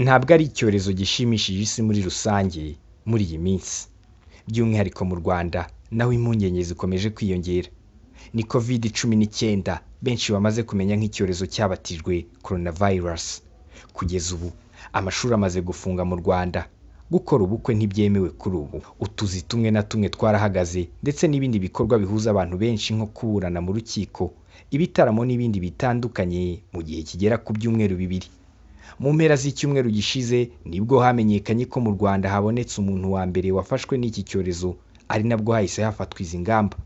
Ntabwo ari icyorezo gishimishije isi muri rusange muri iyi minsi, by'umwihariko mu Rwanda naho impungenge zikomeje kwiyongera. Ni Covid-19 benshi bamaze kumenya nk'icyorezo cyabatijwe Coronavirus. Kugeza ubu amashuri amaze gufunga mu Rwanda, gukora ubukwe ntibyemewe kuri ubu, utuzi tumwe na tumwe twarahagaze ndetse n'ibindi bikorwa bihuza abantu benshi nko kuburana mu rukiko, ibitaramo n'ibindi bitandukanye mu gihe kigera ku byumweru 2. Mu mpera z'icyumweru gishize nibwo hamenyekanye ko mu Rwanda habonetse umuntu wa mbere wafashwe n'iki cyorezo, ari nabwo hahise hafatwa izi ngamba.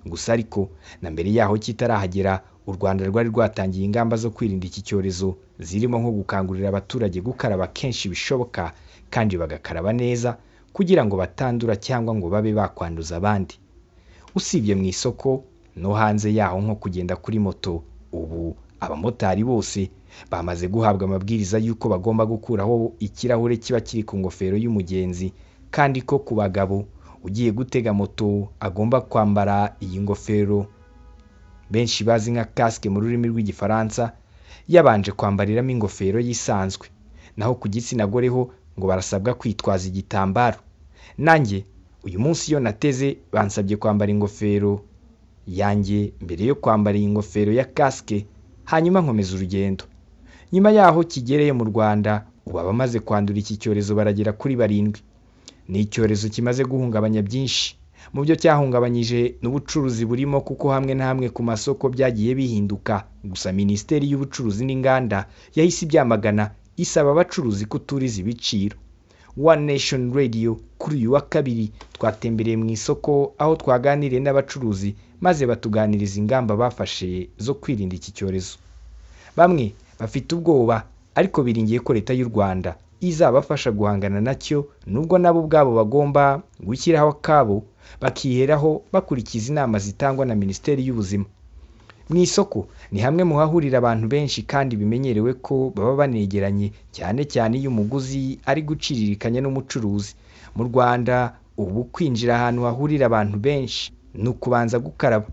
Gusa ariko na mbere yaho kitarahagera, u Rwanda rwari rwatangiye ingamba zo kwirinda iki cyorezo zirimo nko gukangurira abaturage gukaraba kenshi bishoboka kandi bagakaraba neza kugira ngo batandura cyangwa ngo babe bakwanduza abandi. Usibye mu isoko no hanze yaho nko kugenda kuri moto, ubu abamotari bose bamaze guhabwa amabwiriza y'uko bagomba gukuraho ikirahure kiba kiri ku ngofero y'umugenzi, kandi ko ku bagabo ugiye gutega moto agomba kwambara iyi ngofero benshi bazi nka casque mu rurimi rw'Igifaransa, yabanje kwambariramo ingofero yisanzwe. Naho ku gitsina gore ho ngo barasabwa kwitwaza igitambaro. Nanjye uyu munsi iyo nateze bansabye kwambara ingofero yanjye mbere yo kwambara iyi ngofero ya casque, hanyuma nkomeza urugendo. Nyuma yaho kigereye mu Rwanda, ubu abamaze kwandura iki cyorezo baragera kuri 7. Ni icyorezo kimaze guhungabanya byinshi. Mu byo cyahungabanyije n'ubucuruzi burimo, kuko hamwe na hamwe ku masoko byagiye bihinduka. Gusa Minisiteri y'Ubucuruzi n'Inganda yahise ibyamagana, isaba abacuruzi kuturiza ibiciro. One Nation Radio kuri uyu wa kabiri twatembereye mu isoko aho twaganiriye n'abacuruzi maze batuganiriza ingamba bafashe zo kwirinda iki cyorezo. Bamwe bafite ubwoba ariko biringiye ko leta y'u Rwanda izabafasha guhangana nacyo, nubwo nabo ubwabo bagomba gushyiraho akabo bakiheraho bakurikiza inama zitangwa na Minisiteri y'Ubuzima. Mu isoko ni hamwe mu hahurira abantu benshi kandi bimenyerewe ko baba banegeranye, cyane cyane iyo umuguzi ari guciririkanya n'umucuruzi. Mu Rwanda ubu kwinjira ahantu hahurira abantu benshi ni ukubanza gukaraba.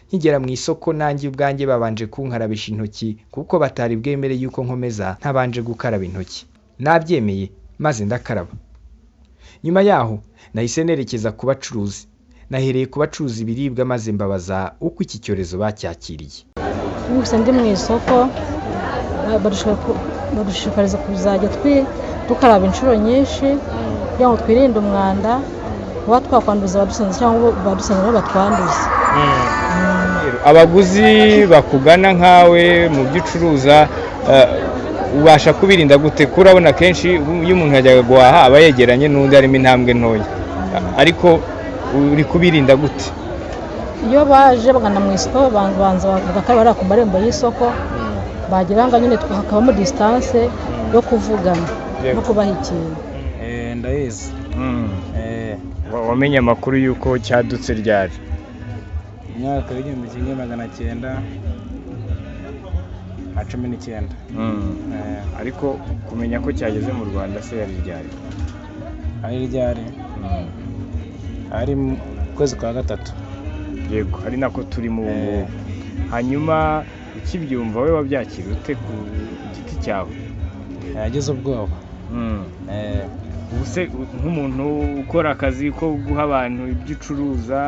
Nkigera mu isoko nanjye ubwanjye babanje kunkarabisha intoki kuko batari bwemere yuko nkomeza ntabanje gukaraba intoki. Nabyemeye maze ndakaraba. Nyuma yaho nahise nerekeza ku bacuruzi. Nahereye ku bacuruza ibiribwa maze mbabaza uko iki cyorezo bacyakiriye. Gusa ndi mu isoko badushishikariza kuzajya dukaraba inshuro nyinshi kugira ngo twirinde umwanda, kuba twakwanduza abadusanze cyangwa abadusanze nabo batwanduza. Abaguzi bakugana nkawe mu byo ucuruza ubasha kubirinda gute? Kuko urabona kenshi iyo umuntu yajyaga guhaha aba yegeranye n'undi harimo intambwe ntoya, ariko uri kubirinda gute? Iyo baje bagana mu isoko banza bagakaraba ku marembo y'isoko, bagira ngo nyine hakabamo distance yo kuvugana no kubaha ikintu. Ndayizi. Wamenye amakuru y'uko cyadutse ryari? Imyaka 1919. Ariko kumenya ko cyageze mu Rwanda se yari ryari? Ari ryari? Ari mu kwezi kwa 3. Yego, ari nako turi mu ngubu. Hanyuma ukibyumva we wabyakira ute ku giti cyawe? Yagize ubwoba. Ubu se nk'umuntu ukora akazi ko guha abantu ibyo ucuruza,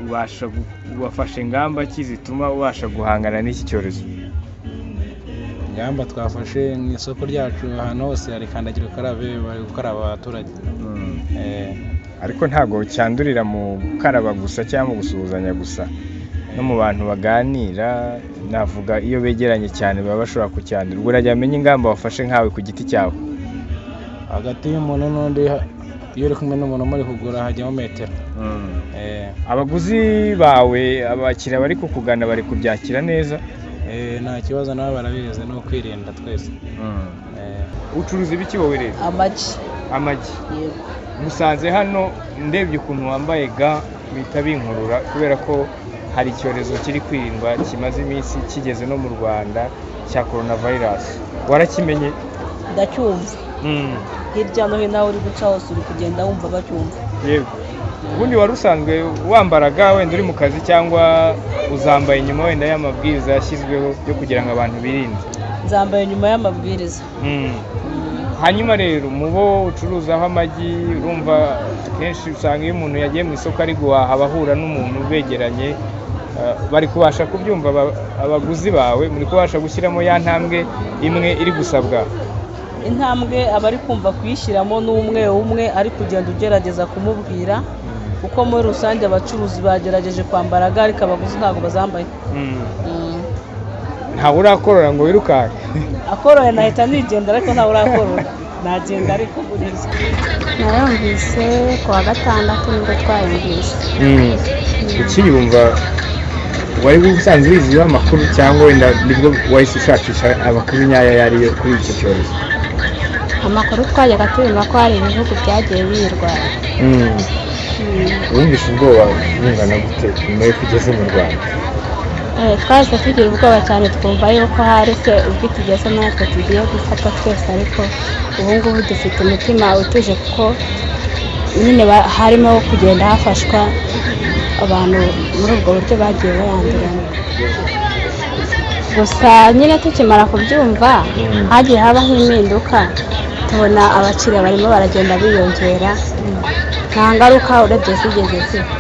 ubasha wafashe ingamba ki zituma ubasha guhangana n'iki cyorezo? Ingamba twafashe mu isoko ryacu ahantu hose hari kandagira ukarabe, bari gukaraba abaturage. Ariko ntabwo cyandurira mu gukaraba gusa cyangwa mu gusuhuzanya gusa, no mu bantu baganira, navuga iyo begeranye cyane baba bashobora kucyandura. Ubwo urajya amenya ingamba wafashe nkawe ku giti cyawe. Hagati y'umuntu n'undi, iyo uri kumwe n'umuntu muri kugura hajyamo metero. Abaguzi bawe, abakiriya bari kukugana bari kubyakira neza? Nta kibazo, nabo barabizi, no kwirinda twese. Ucuruza ibiki wowe rero? Amagi. Amagi. Yego. Musanze hano ndebye ukuntu wambaye ga bita binkurura, kubera ko hari icyorezo kiri kwirindwa kimaze iminsi kigeze no mu Rwanda cya coronavirus. Warakimenye? Ndacyumva. Hirya no hino aho uri guca hose uri kugenda wumva bacyumva. Yego. Ubundi wari usanzwe wambaraga wenda uri mu kazi cyangwa uzambaye inyuma wenda y'amabwiriza yashyizweho yo kugira ngo abantu birinde? Nzambaye nyuma y'amabwiriza. Hanyuma rero mu bo ucuruzaho amagi, urumva kenshi usanga iyo umuntu yagiye mu isoko ari guhaha abahura n'umuntu begeranye, bari kubasha kubyumva abaguzi bawe, muri kubasha gushyiramo ya ntambwe imwe iri gusabwa? Intambwe abari kumva kuyishyiramo n'umwe umwe ari kugenda ugerageza kumubwira, kuko muri rusange abacuruzi bagerageje kwambara ga, ariko abaguzi ntabwo bazambaye. Ntawe urakorora ngo wirukanke? Akoroye nahita nigenda, ariko ntawe urakorora, nagenda ariko buriya. Nayumvise ku wa gatandatu nibwo twayumvise. Ukiyumva wari usanzwe wiziho amakuru, cyangwa wenda nibwo wahise ushakisha amakuru nyayo ayo ariyo kuri icyo cyorezo? Amakuru twajyaga tubona ko hari ibihugu byagiye biyirwara. Wumvise ubwoba bungana gute nyuma y'uko ugeze mu Rwanda? Twahise tugira ubwoba cyane, twumva yuko hari se ubwo tugeze natwe tugiye gufatwa twese, ariko ubu ngubu dufite umutima utuje kuko nyine harimo kugenda hafashwa abantu muri ubwo buryo bagiye bayandurana. Gusa nyine tukimara kubyumva hagiye habaho impinduka, tubona abakiriya barimo baragenda biyongera, nta ngaruka urebye zigeze ziba.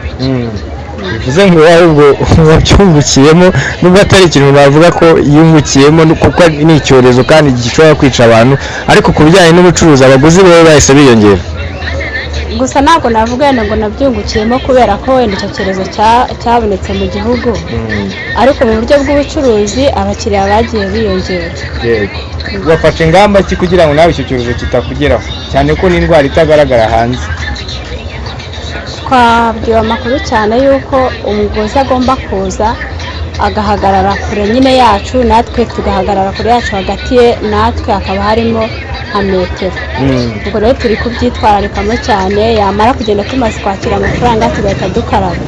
Bivuze ngo ahubwo wabyungukiyemo, nubwo atari ikintu bavuga ko yungukiyemo kuko ni icyorezo kandi gishobora kwica abantu, ariko ku bijyanye n'ubucuruzi abaguzi bo bahise biyongera. Gusa ntabwo navuga wenda ngo nabyungukiyemo kubera ko wenda icyo cyorezo cyabonetse mu gihugu, ariko mu buryo bw'ubucuruzi abakiriya bagiye biyongera. Yego. Wafashe ingamba ki kugira ngo nawe icyo cyorezo kitakugeraho, cyane ko n'indwara itagaragara hanze? Twabwiwe amakuru cyane y'uko umuguzi agomba kuza agahagarara kure nyine yacu, natwe tugahagarara kure yacu, hagati ye natwe hakaba harimo nka metero. Ubwo rero turi kubyitwararikamo cyane, yamara kugenda tumaze kwakira amafaranga tugahita dukaraba.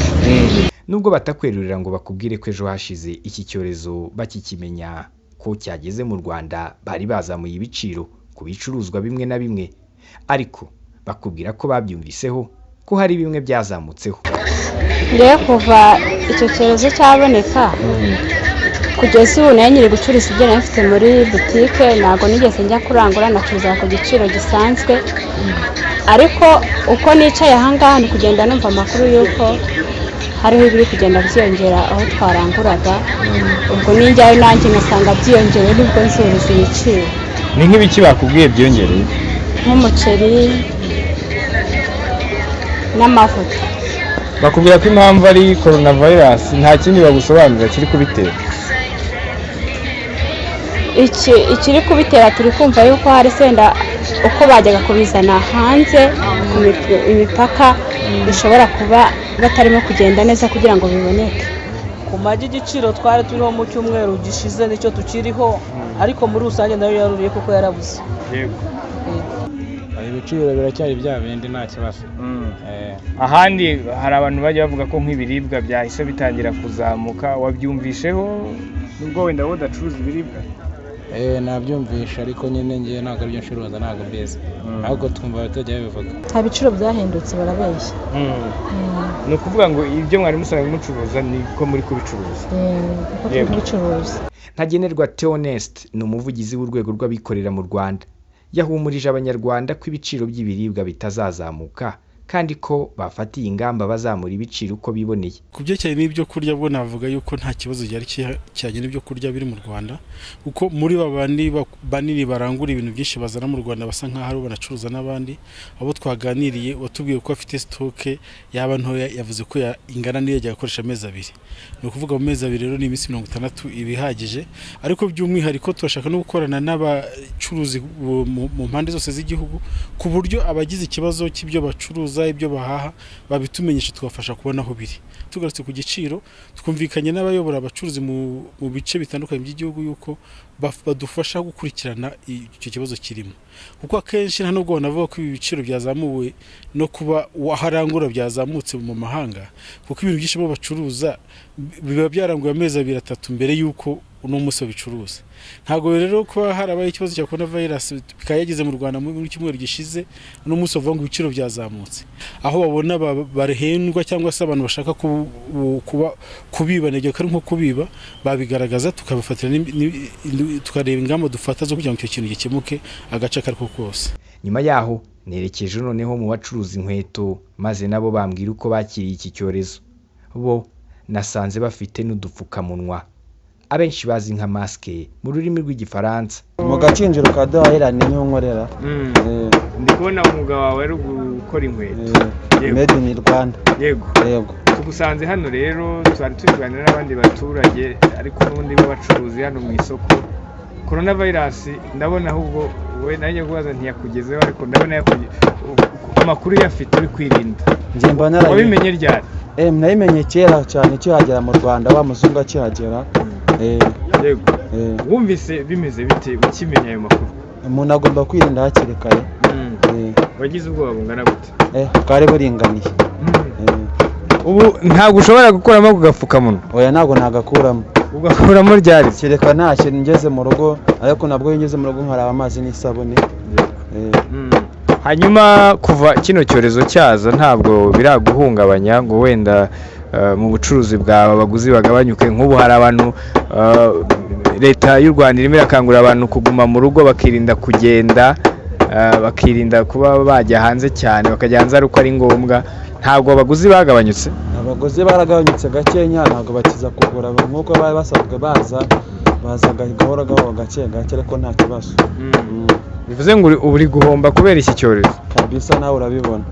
Nubwo batakwerurira ngo bakubwire ko ejo hashize iki cyorezo bakikimenya ko cyageze mu Rwanda bari bazamuye ibiciro ku bicuruzwa bimwe na bimwe, ariko bakubwira ko babyumviseho ko hari bimwe byazamutseho. Rero kuva icyo cyorezo cyaboneka kugeza ubu nayo nyiri gucuruza ibyo nari mfite muri butike, ntabwo nigeze njya kurangura, nacuruza ku giciro gisanzwe, ariko uko nicaye ahangaha ni kugenda numva amakuru y'uko hariho ibiri kugenda byiyongera aho twaranguraga, ubwo ninjyayo nanjye ngasanga byiyongereye nibwo nzuruza ibiciro. Ni nk'ibiki bakubwiye byiyongereye? Nk'umuceri n'amavuta. Bakubwira ko impamvu ari coronavirus, nta kindi bagusobanurira kiri kubitera? Ikiri kubitera turi kumva yuko hari senda uko bajyaga kubizana hanze ku imipaka bishobora kuba batarimo kugenda neza kugira ngo biboneke. Ku magi igiciro twari turiho mu cyumweru gishize nicyo tukiriho, ariko muri rusange nayo yaruriye kuko yarabuze. Yego. Ibiciro biracyari bya bindi, nta kibazo. Ahandi hari abantu bajya bavuga ko nk'ibiribwa byahise bitangira kuzamuka, wabyumvisheho nubwo wenda wowe udacuruza ibiribwa? Nabyumvishe, ariko nyine ngewe ntabwo aribyo ncuruza, ntabwo mbizi, ahubwo twumva abaturage babivuga. Nta biciro byahindutse, barabeshya. Ni ukuvuga ngo ibyo mwari musanzwe mucuruza niko muri kubicuruza? Kuko turi kubicuruza. Ntagenerwa Theoneste ni umuvugizi w'urwego rw'abikorera mu Rwanda, yahumurije abanyarwanda ko ibiciro by'ibiribwa bitazazamuka kandi ko bafatiye ingamba bazamura ibiciro uko biboneye. Ku byerekeranye n'ibyo kurya bwo navuga yuko nta kibazo cyari kijyanye n'ibyo kurya biri mu Rwanda, kuko muri ba bandi banini barangura ibintu byinshi bazana mu Rwanda basa nk'aho aribo banacuruza n'abandi, abo twaganiriye watubwiye ko afite sitoke yaba ntoya, yavuze ko ingana n'iyo yajyaga akoresha amezi abiri. Ni ukuvuga mu mezi abiri rero ni iminsi 60 iba ihagije, ariko by'umwihariko turashaka no gukorana n'abacuruzi mu mpande zose z'igihugu, ku buryo abagize ikibazo cy'ibyo bacuruza, ibyo bahaha, babitumenyesha tubafasha kubona aho biri. Tugarutse ku giciro, twumvikanye n'abayobora abacuruzi mu bice bitandukanye by'igihugu yuko badufasha gukurikirana icyo kibazo kirimo, kuko akenshi nta nubwo banavuga ko ibi biciro byazamuwe no kuba aharangura byazamutse mu mahanga, kuko ibintu byinshi bo bacuruza biba byaranguye amezi abiri atatu mbere y'uko uno munsi babicuruza. Ntabwo rero kuba harabaye ikibazo cya corona virus bikaba yageze mu Rwanda muri cyumweru gishize, uno munsi bavuga ngo ibiciro byazamutse, aho babona bahendwa cyangwa se abantu bashaka kubiba, nibyo ari nko kubiba, babigaragaza tukabafatira tukareba ingamba dufata zo kugira ngo icyo kintu gikemuke agace ako ari ko kose. Nyuma yaho nerekeje noneho mu bacuruza inkweto, maze nabo bambwira uko bakiriye iki cyorezo. Bo nasanze bafite n'udupfukamunwa abenshi bazi nka masike mu rurimi rw'Igifaransa. Mu gakinjiro ka duhahirane niho nkorera. Ndi kubona umwuga wawe ari gukora inkweto. Made in Rwanda. Yego. Yego. Tugusanze hano rero, twari turi kuganira n'abandi baturage ariko n'ubundi b'abacuruzi hano mu isoko. Corona virus ndabona ahubwo we nanjye kubaza ntiyakugezeho, ariko ndabona amakuru yafite uri kwirinda. Njye mba narabimenye. Wabimenye ryari? Nabimenye kera cyane kihagera mu Rwanda, wa muzungu akihagera. Yego. Wumvise bimeze bite ukimenya ayo makuru? Umuntu agomba kwirinda hakiri kare. Wagize ubwoba bungana gute? Bwari buringaniye. Ubu ntabwo ushobora gukuramo ako gapfukamunwa? Oya, ntabwo nagakuramo. Ugakuramo ryari? Kereka ntashye ngeze mu rugo, ariko nabwo iyo ngeze mu rugo nkaraba amazi n'isabune. Hanyuma kuva kino cyorezo cyaza ntabwo biraguhungabanya ngo wenda mu bucuruzi bwawe abaguzi bagabanyuke? Nk'ubu hari abantu, leta y'u Rwanda irimo irakangurira abantu kuguma mu rugo, bakirinda kugenda, bakirinda kuba bajya hanze cyane, bakajya hanze ari uko ari ngombwa. Ntabwo abaguzi bagabanyutse? Abaguzi baragabanyutse gakenya, ntabwo bakiza kugura nk'uko bari basanzwe baza, bazaga gahoro gahoro gake gake, ariko nta kibazo. Bivuze ngo ubu uri guhomba kubera iki cyorezo? Kabisa, nawe urabibona.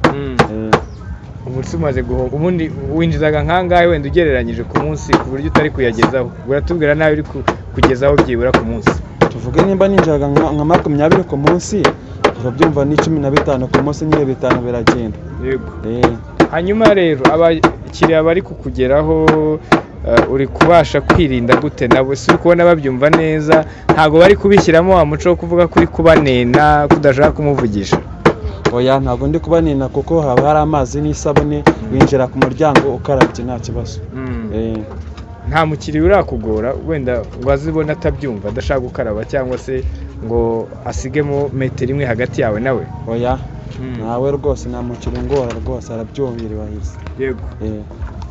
Ubu se umaze guhomba, ubundi winjizaga nkangahe wenda ugereranyije ku munsi, ku buryo utari kuyagezaho? Uratubwira nawe uri kugezaho byibura ku munsi. Tuvuge nimba ninjiraga nka 20 ku munsi, urabyumva ni 15 ku munsi, nyine 5 biragenda. Yego. Hanyuma rero abakiriya bari kukugeraho, uri kubasha kwirinda gute nabo? Si uri kubona babyumva neza? Ntabwo bari kubishyiramo wa muco wo kuvuga kuri kubanena, kudashaka kumuvugisha? Oya, ntabwo ndi kubanena kuko haba hari amazi n'isabune, winjira ku muryango ukarabye nta kibazo. Nta mukiriya urakugora wenda ngo azibone atabyumva, adashaka gukaraba cyangwa se ngo asigemo metero imwe hagati yawe nawe? Oya, nawe rwose nta mukiriya ungora rwose, arabyubahiriza. Yego.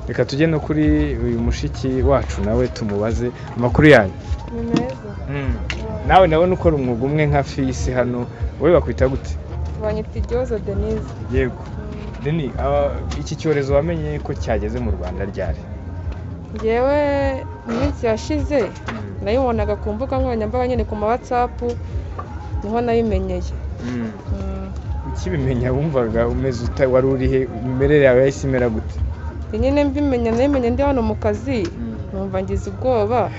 Reka tujye no kuri uyu mushiki wacu nawe tumubaze amakuru yanyu. Ni meza. Nawe ndabona ukora umwuga umwe nka fisi hano, wowe bakwita gute? Banyita Igihozo Denise. Yego. Deni, iki cyorezo wamenye ko cyageze mu Rwanda ryari? Njyewe mu minsi yashize nayibonaga ku mbuga nkoranyambaga nyine, ku ma WhatsApp niho nayimenyeye. Ukibimenya wumvaga umeze ute? Wari uri he? Imimerere yawe yahise imera gute? Nyine mbimenya, nayimenye ndi hano mu kazi, numva ngize ubwoba.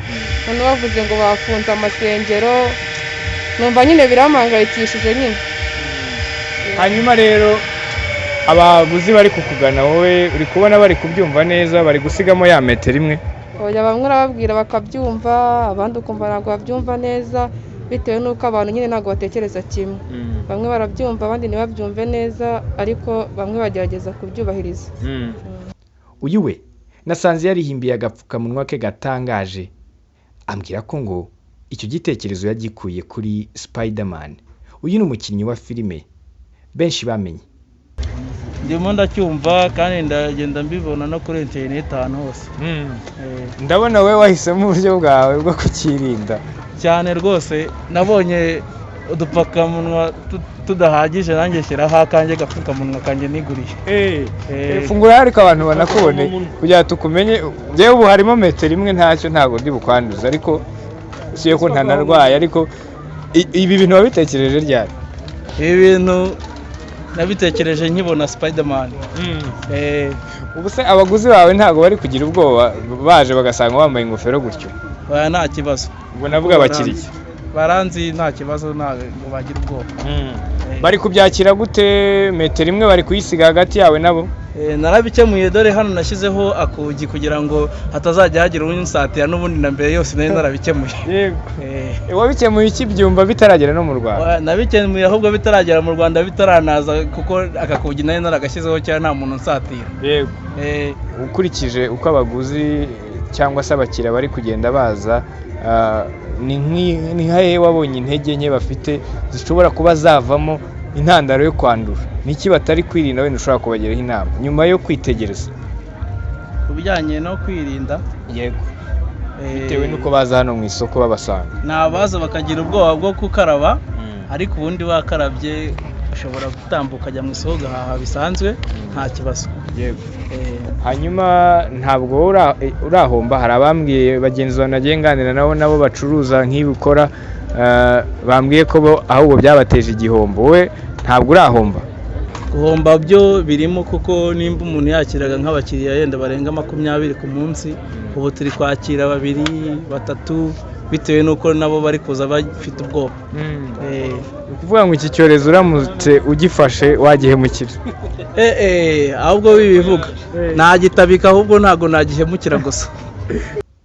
Noneho bavuze ngo bafunze amasengero, numva nyine birampangayikishije nyine. Hanyuma rero abaguzi bari kukugana wowe uri kubona bari kubyumva neza, bari gusigamo ya metero imwe? Oya, bamwe urababwira bakabyumva, abandi ukumva ntabwo babyumva neza, bitewe n'uko abantu nyine ntabwo batekereza kimwe. Bamwe barabyumva, abandi ntibabyumve neza, ariko bamwe bagerageza kubyubahiriza. Uyu we nasanze yarihimbiye agapfukamunwa ke gatangaje, ambwira ko ngo icyo gitekerezo yagikuye kuri Spiderman. Uyu ni umukinnyi wa filime benshi bamenye. Ndimo ndacyumva kandi ndagenda mbibona no kuri interineti ahantu hose. Ndabona wowe wahisemo uburyo bwawe bwo kukirinda. Cyane rwose, nabonye udupfukamunwa tudahagije, nanjye shyiraho akanjye gapfukamunwa kanjye niguriye. Fungura ariko abantu banakubone kugira ngo tukumenye. Njyewe ubu harimo metero imwe, ntacyo, ntabwo ndi bukwanduza, ariko si ko ntanarwaye. Ariko ibi bintu wabitekereje ryari? Ibi bintu nabitekereje nkibona Spiderman. Ubu se abaguzi bawe ntabwo bari kugira ubwoba baje bagasanga wambaye ingofero gutyo? Oya, nta kibazo. Ubwo navuga abakiriya. Baranzi, nta kibazo, ntabwo bagira ubwoba. Bari kubyakira gute? Metero imwe bari kuyisiga hagati yawe nabo? Narabikemuye, dore hano nashyizeho akugi kugira ngo hatazajya hagira unsatira, n'ubundi na mbere yose nari narabikemuye. Yego. Wabikemuye ukibyumva bitaragera no mu Rwanda? Nabikemuye ahubwo bitaragera mu Rwanda, bitaranaza, kuko aka kugi nari naragashyizeho cyane, nta muntu unsatira. Yego. Ukurikije uko abaguzi cyangwa se abakiriya bari kugenda baza, ni nka wabonye intege nke bafite zishobora kuba zavamo intandaro yo kwandura? Niki batari kwirinda wenda ushobora kubagiraho inama nyuma yo kwitegereza? Ku bijyanye no kwirinda? Yego. Bitewe n'uko baza hano mu isoko babasanga. Ni abaza bakagira ubwoba bwo gukaraba, ariko ubundi wakarabye ushobora gutambuka ukajya mu isoko ugahaha bisanzwe nta kibazo. Yego. Hanyuma ntabwo urahomba? Hari abambwiye, bagenzi bawe nagiye nganira nabo bacuruza nk'ibi ukora, bambwiye ko bo ahubwo byabateje igihombo. Wowe ntabwo urahomba? Guhomba byo birimo, kuko nimba umuntu yakiraga nk'abakiriya yenda barenga 20 ku munsi, ubu turi kwakira babiri, batatu, bitewe n'uko nabo bari kuza bafite ubwoba. Ni ukuvuga ngo iki cyorezo uramutse ugifashe wagihemukira? Ahubwo wibivuga nagitabika, ahubwo ntabwo nagihemukira gusa.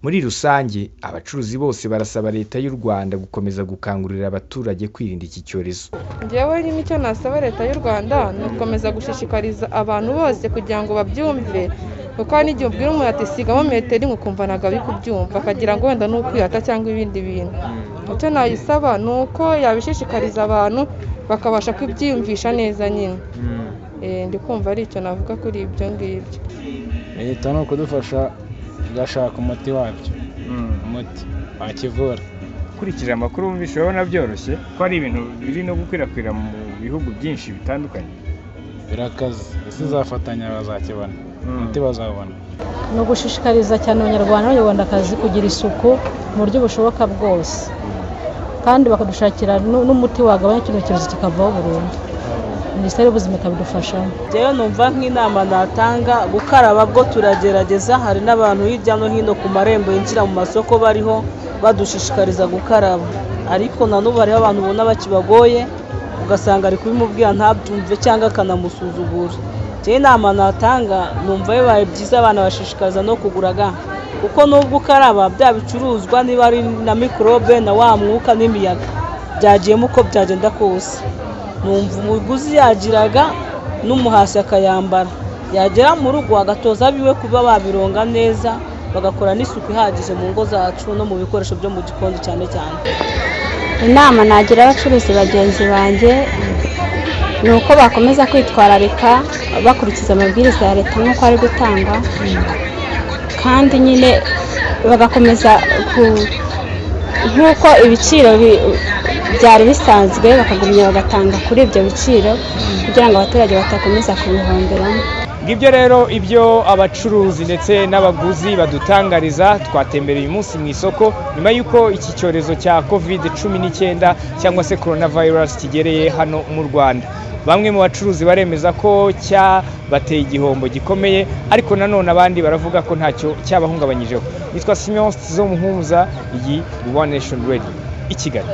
Muri rusange abacuruzi bose barasaba Leta y'u Rwanda gukomeza gukangurira abaturage kwirinda iki cyorezo. Njyewe nyine icyo nasaba Leta y'u Rwanda ni ugukomeza gushishikariza abantu bose kugira ngo babyumve, kuko hari n'igihe ubwira umuntu ati sigamo metero imwe, ukumva ntabwo ari kubyumva, akagira ngo wenda ni ukwihata cyangwa ibindi bintu. Icyo nayisaba ni uko yabishishikariza abantu bakabasha kubyiyumvisha neza nyine. Ndi kumva ari icyo navuga kuri ibyo ngibyo. Leta ni ukudufasha igashaka umuti wabyo, umuti wakivura. Ukurikije amakuru wumvise, urabona byoroshye ko ari ibintu biri no gukwirakwira mu bihugu byinshi bitandukanye? Birakaze, isi izafatanya bazakibona, umuti bazawubona. Ni ugushishikariza cyane Abanyarwanda n'Abanyarwandakazi kugira isuku mu buryo bushoboka bwose, kandi bakadushakira n'umuti wagabanya kino cyorezo kikavaho burundu. Minisiteri y'Ubuzima ikabidufashamo. Njyewe numva nk'inama natanga, gukaraba bwo turagerageza, hari n'abantu hirya no hino ku marembo yinjira mu masoko bariho badushishikariza gukaraba, ariko na n'ubu hariho abantu ubona bakibagoye, ugasanga ari kubimubwira ntabyumve cyangwa akanamusuzugura. Njyewe inama natanga, numva bibaye byiza abana bashishikariza no kugura ga, kuko nubwo ukaraba bya bicuruzwa niba ari na mikorobe na wa mwuka n'imiyaga byagiyemo uko byagenda kose. Numva umuguzi yagiraga n'umuhasi akayambara, yagera mu rugo agatoza abiwe kuba babironga neza, bagakora n'isuku ihagije mu ngo zacu no mu bikoresho byo mu gikoni cyane cyane. Inama nagira abacuruzi bagenzi banjye ni uko bakomeza kwitwararika bakurikiza amabwiriza ya Leta nk'uko ari gutangwa, kandi nyine bagakomeza nk'uko ibiciro byari bisanzwe, bakagumya bagatanga kuri ibyo biciro kugira ngo abaturage batakomeza kubihomberamo. Ngibyo rero ibyo abacuruzi ndetse n'abaguzi badutangariza. Twatembereye uyu munsi mu isoko nyuma y'uko iki cyorezo cya COVID-19 cyangwa se coronavirus kigereye hano mu Rwanda. Bamwe mu bacuruzi baremeza ko cyabateye igihombo gikomeye, ariko nanone abandi baravuga ko ntacyo cyabahungabanyijeho. Nitwa Simeon Muhumuza, iyi ni One Nation Radio i Kigali.